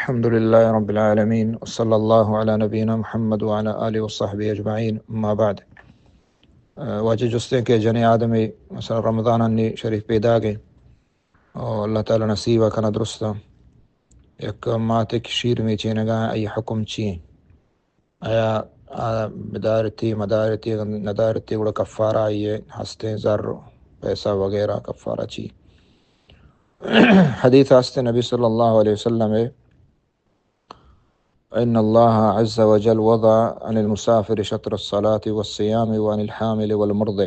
الحمد لله رب العالمين، وصلى الله على نبينا محمد وعلى آله وصحبه أجمعين، أما بعد. واجہ جستیں کہ جنیں آدمے مثلا رمضان انی شریف پیداگیں، او اللہ تعالی نصیب کنا درستاں، یک ماتے کہ شیر میچینگا، ای حکم چی ہیں؟ آیا آ بدارتی، مدارتی، اگر ندارتی، گڑا کفارہ آئی ہستیں، زر، پیسہ وغیرہ کفارہ چی؟ حدیث ہستیں نبی صلی اللہ علیہ وسلم ہے، ان اللہ عز وجل وضع عن المسافر شطر الصلاة والصيام وعن الحامل والمرضع.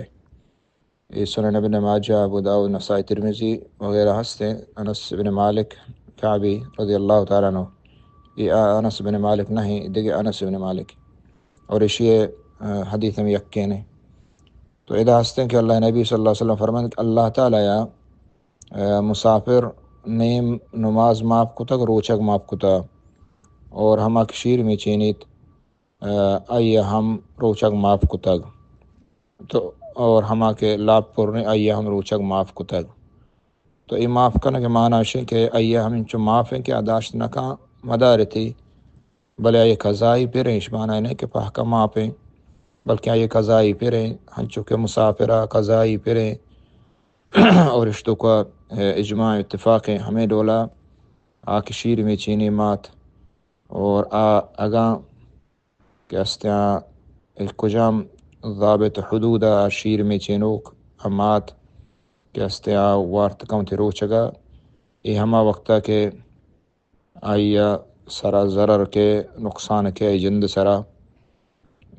اے سنن ابن ماجہ، ابو داؤد، نسائی، ترمذی وغیرہ ہستیں۔ انس ابن مالک کعبی رضی اللہ تعالی عنہ، اے آ انس ابن مالک نہیں، دگہ انس ابن مالک، اور اشی، آ، حدیث ہم یکین ہے۔ تو ادا ہستیں کہ اللہ نبی صلی اللہ علیہ وسلم فرمائیں کہ اللہ تعالی یا، آ، مسافر نیم نماز معاف کتگ، روچگ معاف کتگ، اور ہما کہ شیر میچینیت، آ، آئی ہم روچگ معاف کتگ۔ تو اور ہما کہ لاپ پریں، آئی ہم روچگ معاف کتگ۔ تو اے معاف کنگ معنی اش کہ آئی ہم انچو معاف ہیں کہ آ داشت نہ کن، مدارتی، بلے آئی قضائی پریں، اش معنی نہیں کہ پہکا معاف ہیں، بلکہ آئی قضائی پریں، ہنچو کہ مسافرہ قضائی پریں۔ اور اشتو کا اجماع اتفاق ہیں، ہمیں ڈولا آ کہ شیر میچینی مات، اور آ اگاں کہ استیاں کجام ضابط حدود ء شیر میچینوک ء مات کہ استیاں وارت کن وتی روچگ ء، اے ہما وقت ء کہ آئی ء سرا ضرر کہ نقصان کہ آئی جند سرا،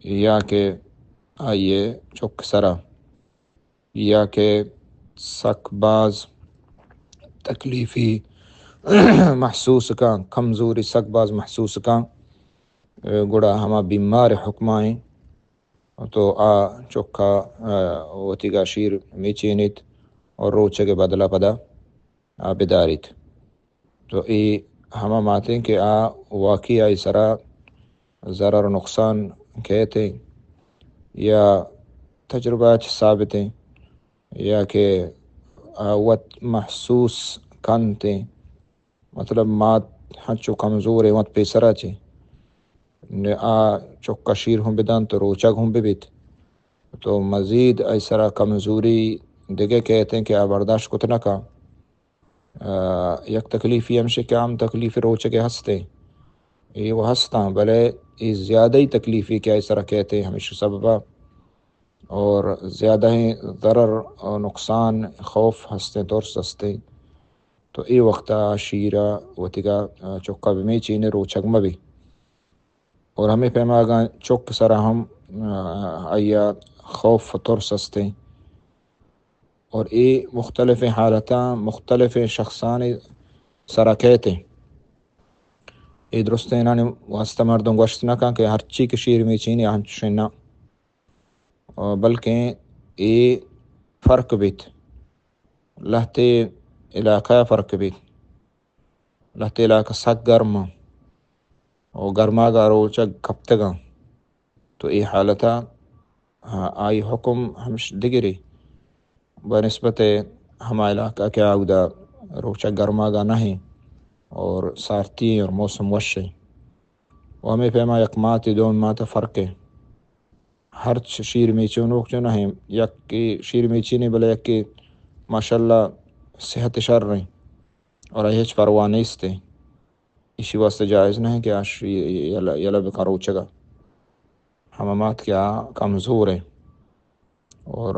یا کہ آئی ء چک سرا، یا کہ سک باز تکلیفی محسوس کن، کمزوری سک باز محسوس کن، گڑا ہما بیمار حکمائیں تو آ چکا، آ، وتیگا شیر میچینیت اور روچگ بدلا پدا آ بداریت۔ تو اے ہما ماتیں کہ آ واقعی آئی سرا ضرر و نقصان کیتیں یا تجربہ چ ثابتیں یا کہ آ وت محسوس کنتیں، مطلب مات ہنچو کمزوریں وت پیسرا چے، نے آ چکا شیر ہم بدنت تو روچگ ہم ببیت، تو مزید آئی سرا کمزوری دگہ کیتیں کہ آ برداشت کت نہ کن۔ آ، یک تکلیفی ہمشی کہ عام تکلیف روچگ ہستیں، اے و ہستاں، بلے اے زیادہ ہی تکلیفی کہ آئی سرا کیتیں ہمیشی سببا اور زیادہ ہیں ضرر و نقصان، خوف ہستیں، ترس ہستیں، تو اے وقتا شیرا وتیگا، آ، چکا بمیچینے روچگ مبی۔ اور ہمیں پیما اگاں چک سرا ہم، آ، آئیا خوف و ترس ہستیں۔ اور اے مختلف حالتاں مختلف شخصانی سرا کیتیں۔ اے درستیں انانی واسطہ مردم گوشت نہ کن کہ ہرچی کہ شیر میچینی ہنچوشیں نہ۔ آ، بلکیں اے فرق بیت، لہتے علاقہ فرق بیت۔ لہتے علاقہ سک گرم و گرماگا روچگ کپتگاں، تو اے حالتا، آ، آئی حکم ہمش دگری بہ نسبت ہما علاقہ کہ آودا روچگ گرماگا نہ ہیں اور سارتی ہیں اور موسم وش ہیں۔ و ہمیں پیما یک ماتے دومی ماتے فرق ہے۔ ہرچ شیر میچونوک چو نہ ہیں، یکے شیر میچینے بلے یکے ماشاءاللہ صحت شر ہیں اور آئی ہچ پرواہ نیست ہیں۔ ایشی واسطہ جائز نہ ہیں کہ آ شی-، یلہ، یلہ بکن روچگا۔ ہما مات کہ آ کمزور ہیں اور،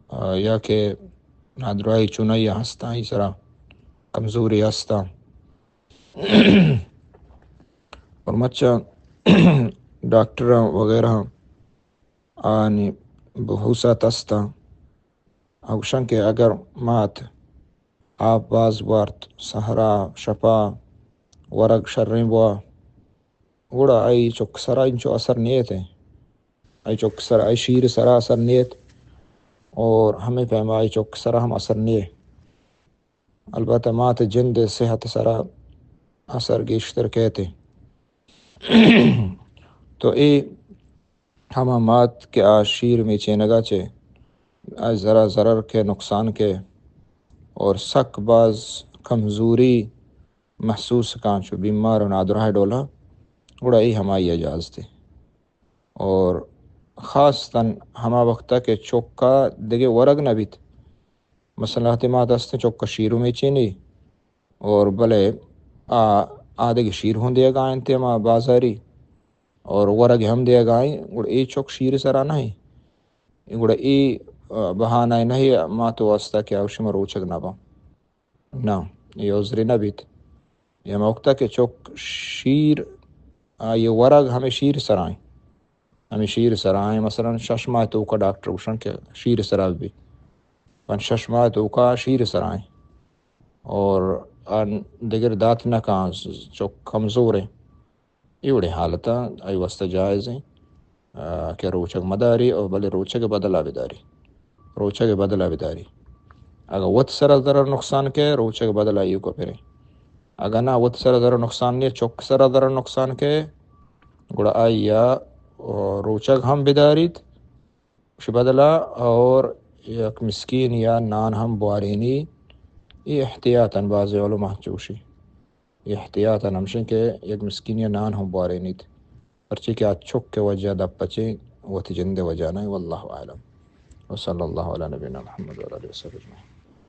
آ، یا کہ نادراہی چونائی ہستاں، ای سرا کمزوری ہستاں۔ اور مچا ڈاکٹر وغیرہ آنی بحوثات ہستاں، اوشن کہ اگر مات آپ باز وارت، سہرا، شپا، ورگ شریں بوا، گڑا آئی چک سرا انچو اثر نیت ہے۔ آئی چک سرا، آئی شیر سرا اثر نیت اور ہمیں پیما آئی چک سرا ہم اثر نیت۔ البتہ مات جند صحت سرا اثر گیشتر کیتے۔ تو اے ہما مات کہ آ شیر میچینگا چے، آ ذرا ضرر کے نقصان کے اور سک باز کمزوری محسوس کاں چو بیمار و نادراہ ڈولا، گڑا اے ہمائی اجازت ہے۔ اور خاصتاً ہما وقتا کہ چکا دگہ ورگ نہ بیت، مثلاً لہتے مات ہستیں چکا شیر و میچینی، اور بلے آ، آ دگہ شیر ہوں دیگا انت ہما بازاری، اور ورگ ہم دیگا ہیں، گڑا اے چک شیر سرا نہیں۔ گڑا اے، آ، بہانہ نہیں مات واسطہ کہ آ شما روچگ نہ باں۔ نہ، اے عذرے نہ بیت۔ اے ہما وقتا کہ چک شیر، آئی ورگ ہمیں شیر سرائیں۔ ہمیں شیر سرائیں، مثلاً شش ماہ توکا ڈاکٹر گوشن کہ شیر سرا بی۔ پنچ شش ماہ توکا شیر سرائیں۔ اور آ دگر دات نہ کاں، چک کمزور ہیں۔ اے وڑیں حالتاں آئی واسطہ جائز ہیں، آ، کہ روچگ مداری اور بلے روچگ بدلا بداری۔ روچگ بدلا بداری۔ اگاں وت سرا ضرر نقصان کے، روچگ بدلا ایوکا پریں۔ اگاں نہ وت سرا ضرر نقصان نہیں، چک سرا ضرر نقصان کے، گڑا آئی یا، آ، روچگ ہم بداریت، اش بدلا اور یک مسکین یا نان ہم بوارینی۔ اے احتیاطاً بعض علماء چوشی۔ احتیاطاً ہمشیں کہ یک مسکین یا نان ہم بوارینیت۔ پرچے کہ آ چک کے وجہ دپ پچیں، وتی جند وجہ نہ، واللہ اعلم۔ وصلی اللہ علی نبینا محمد وعلی آلہ وصحبہ اجمعین۔